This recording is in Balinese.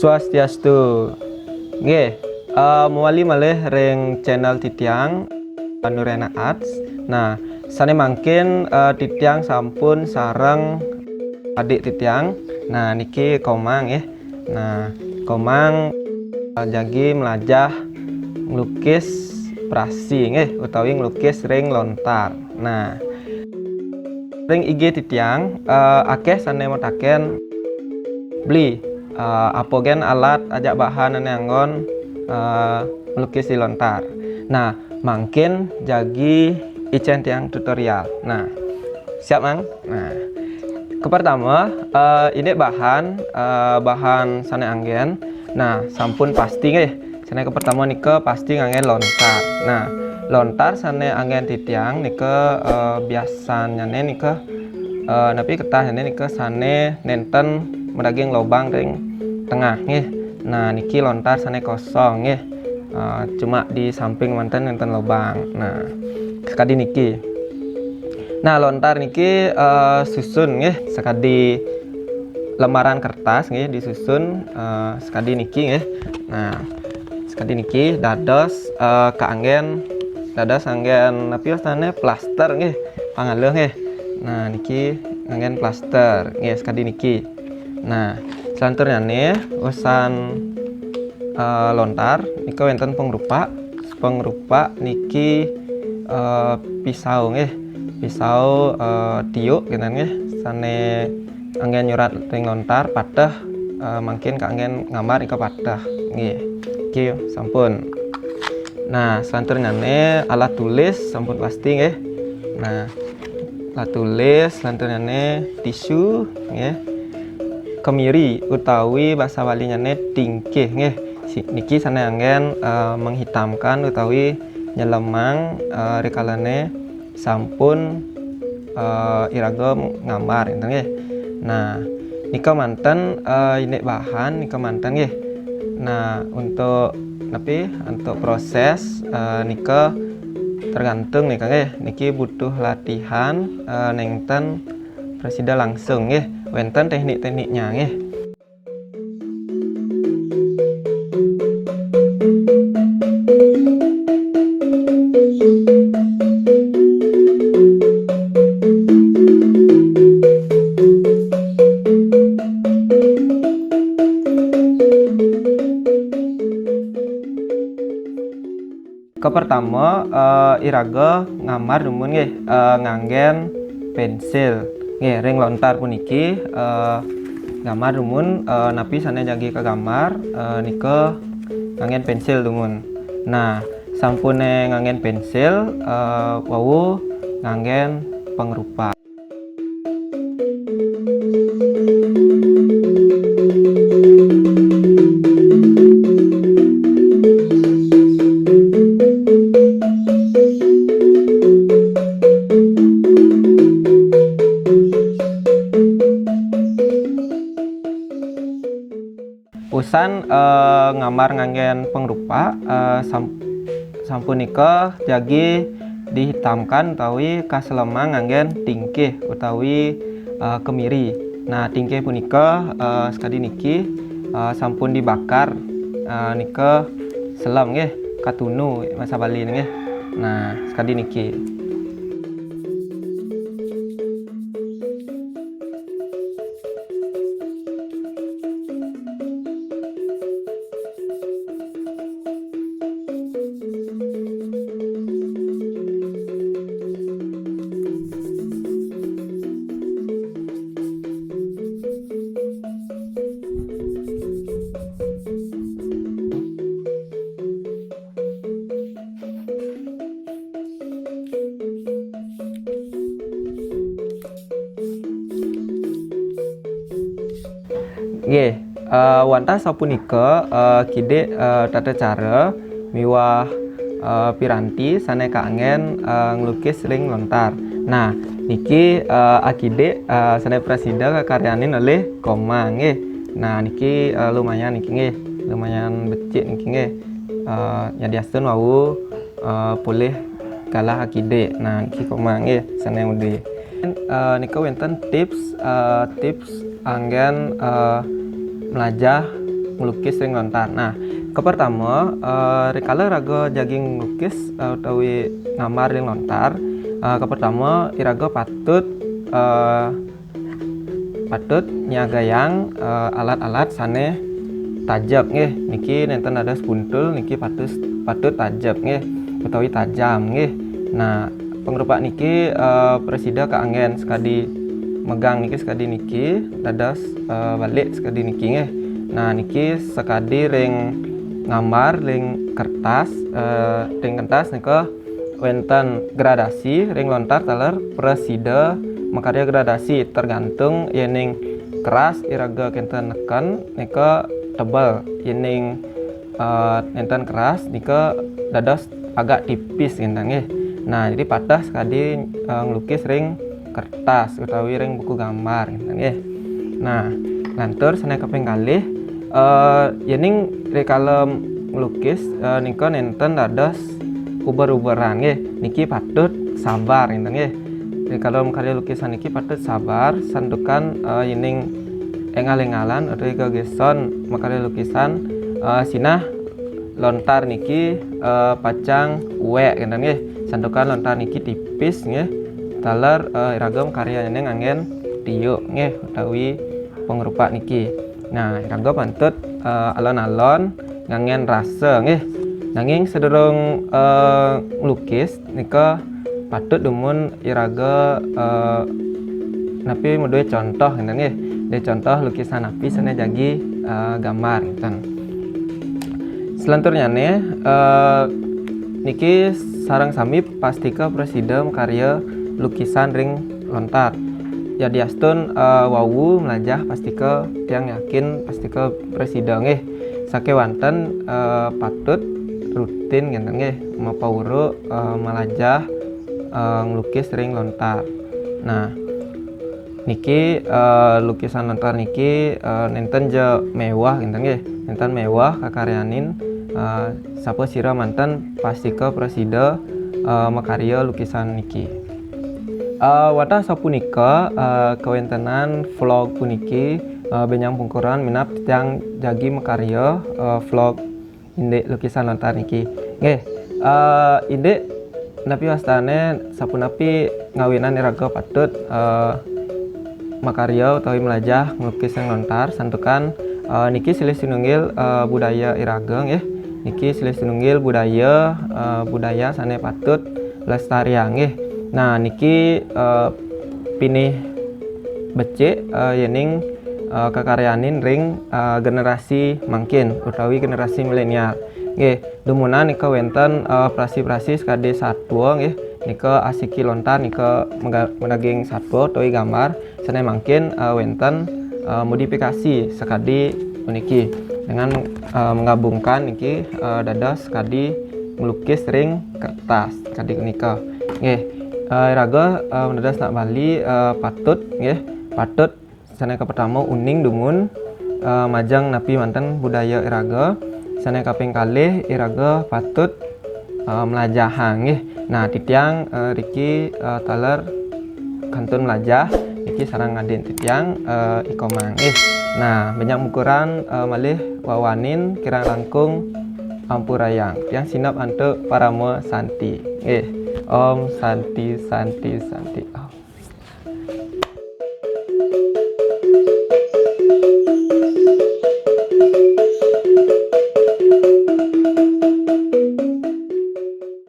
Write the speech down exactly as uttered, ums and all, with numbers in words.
Swastiastu. Nggih, eh, mawali malih ring channel titiang, Nurena Arts. Nah, sane mangkin, eh, titiang sampun sareng adik titiang. Nah, niki Komang nggih. Nah, Komang, eh, jagi mlajah nglukis prasi nggih, utawi nglukis ring lontar. Nah, ring I G titiang, eh, akeh sane mataken, "Beli, eh, apa gen alat ajak bahan ane anggon, eh, melukis di lontar?" Nah, mangkin jagi icen tiang tutorial. Nah, siap, Mang? Nah, kepertama, eh, indik bahan, eh, bahan sane anggen. Nah, sampun pasti nggih. Sane kepertama nika pasti nganggen lontar. Nah, lontar sane anggen titiang nika, eh, biasanyane nika, eh, napi ketahnyane nika sane nenten madaging lobang ring tengah nggih. Nah, niki lontar sane kosong nggih. Eh, cuma di samping manten nenten lobang. Nah, sakadi niki. Nah, lontar niki, eh, susun nggih, sakadi lemaran kertas nggih, disusun, eh, sakadi niki nggih. Nah, sakadi niki dados, eh, kaanggen, dados anggen napi wastane, plaster nggih, pangaluh nggih. Nah, niki nganggen plaster nggih, sakadi niki. Nah, selanturnyane usan, eh, lontar nika wenten pengrupak. Pengrupak niki, eh, pisau nggih. Pisau, eh, tiuk kenten nggih. Sane anggen nyurat ring lontar pateh, eh, mangkin kaanggen ngambar nika pateh nggih. Niki sampun. Nah, selanturnyane alat tulis sampun pasti nggih. Nah, alat tulis, selanturnyane tisu nggih. Kemiri utawi basa Balinyane tingkih nggih. Si-, niki sane anggen, eh, menghitamkan utawi nyelemang, eh, rikalane sampun, eh, iraga ngambar ngenten nggih. Nah, nika manten, eh, indik bahan nika manten nggih. Nah, untuk napi, untuk proses, eh, nika tergantung nika nggih. Niki butuh latihan, eh, nenten prasida langsung nggih. Wenten teknik-tekniknya nggih. Kapertama, eh, iraga ngambar dumun nggih, eh, nganggen pensil. Nggih, ring lontar puniki, eh, ngambar dumun, eh, napi sane jagi kagambar, eh, nika nganggen pensil dumun. Nah, sampune nganggen pensil, eh, wau nganggen pengrupak. Usan, eh, ngambar nganggen pengrupak, eh, sam-, sampunika jagi dihitamkan utawi kaselemang nganggen tingkih utawi, eh, kemiri. Nah, tingkih punika, eh, sakadi niki, eh, sampun dibakar, eh, nika selem nggih, katunu basa Bali nggih. Nah, sakadi niki. Nggih, eh, wantah sapunika, eh, kidik, eh, tata cara miwah, eh, piranti sane kaanggen, eh, nglukis ring lontar. Nah, niki, eh, akidik, eh, sane prasida kakaryanin olih Komang nggih. Nah, niki, eh, lumayan niki nggih, lumayan becik niki nggih. Eh, nyadiastun wau, eh, polih galah akidik. Nah, niki Komang nggih, sane mudi. Eh, nika wenten tips, eh, tips anggen, eh, mlajah nglukis ring lontar. Nah, kapertama, eh, rikala raga jagi nglukis, eh, utawi ngambar ring lontar, eh, kapertama iraga patut, eh, patut nyiagayang, eh, alat-alat sane tajep nggih. Niki nenten dados buntul, niki patut, patut tajep nggih, utawi tajam nggih. Nah, pangrupak niki, eh, prasida kaanggen sakadi megang niki sakadi niki, dados, eh, balik sakadi niki nggih. Nah, niki sakadi ring ngambar ring kertas, eh, ring kertas nika wenten gradasi ring lontar taler prasida makarya gradasi tergantung yening keras iraga kenten neken nika tebel, yening, eh, nenten keras nika dados agak tipis kenten nggih. Nah, jadi patut sakadi, eh, nglukis ring kertas utawi ring buku gambar kenten nggih. Nah, lantur sane kaping kalih, eh, yening rikala nglukis, eh, nika nenten dados uber-uberan nggih. Niki patut sabar kenten nggih. Rikala makarya lukisan niki patut sabar santukan, eh, yening engal-engalan utawi gegeson makarya lukisan, eh, sinah lontar niki, eh, pacang uwek kenten nggih. Santukan lontar niki tipis nggih. Taler, eh, iraga makarya nene nganggen tiuk nggih utawi pangrupak niki. Nah, iraga pantut, eh, alon-alon nganggen rasa nggih. Nanging sadurung, eh, nglukis nika patut dumun iraga, eh, napi madue contoh kenten nggih. Due contoh lukisan napi sane jagi, eh, gambar kenten. Selanturnyane, eh, niki sareng sami pastika prasida makarya lukisan ring lontar. Yadiastun, eh, wau mlajah pastika tiang yakin pastika prasida nggih. Sakewanten, eh, patut rutin kenten nggih, mapauruk, eh, malajah, eh, nglukis ring lontar. Nah, niki, eh, lukisan lontar niki, eh, nenten ja mewah kenten nggih. Nenten mewah kakaryanin, eh, sapa sira manten pastika prasida, eh, makarya lukisan niki. Eh, wantah sapunika, eh, kawentenan vlog puniki, eh, benjang pungkuran minab tiang jagi makarya, eh, vlog indik lukisan lontar niki. Nggih, eh, indik napi wastane sapunapi ngawinan iraga patut, eh, makarya utawi melajah nglukis ring lontar santukan, eh, niki silih sinunggil, eh, budaya iraga nggih. Niki silih sinunggil budaya, eh, budaya sane patut lestariang nggih. Nah, niki, eh, pinih becik, eh, yening, eh, kakaryanin ring, eh, generasi mangkin utawi generasi milenial. Nggih, dumunan nika wenten, eh, prasi-prasi sakadi satwa nggih. Nika asiki lontar nika mega-, madaging satwa utawi gambar sane mangkin, eh, wenten, eh, modifikasi sakadi puniki dengan, eh, menggabungkan niki, eh, dados sakadi melukis ring kertas sakadi punika. Nggih, eh, iraga, eh, dados nak bali, eh, patut nggih, patut sane kapertama uning dumun, eh, majeng napi manten budaya iraga. Sane kaping kalih iraga patut, eh, melajahang nggih. Nah, titiang, eh, riki, eh, taler kantun melajah niki sareng adik titiang, eh, I Komang nggih. Nah, benjang pungkuran, eh, malih wawanin kirang langkung ampurayang. Tiang sineb antuk parama santi. Nggih. Om Santi, Santi, Santi. Om.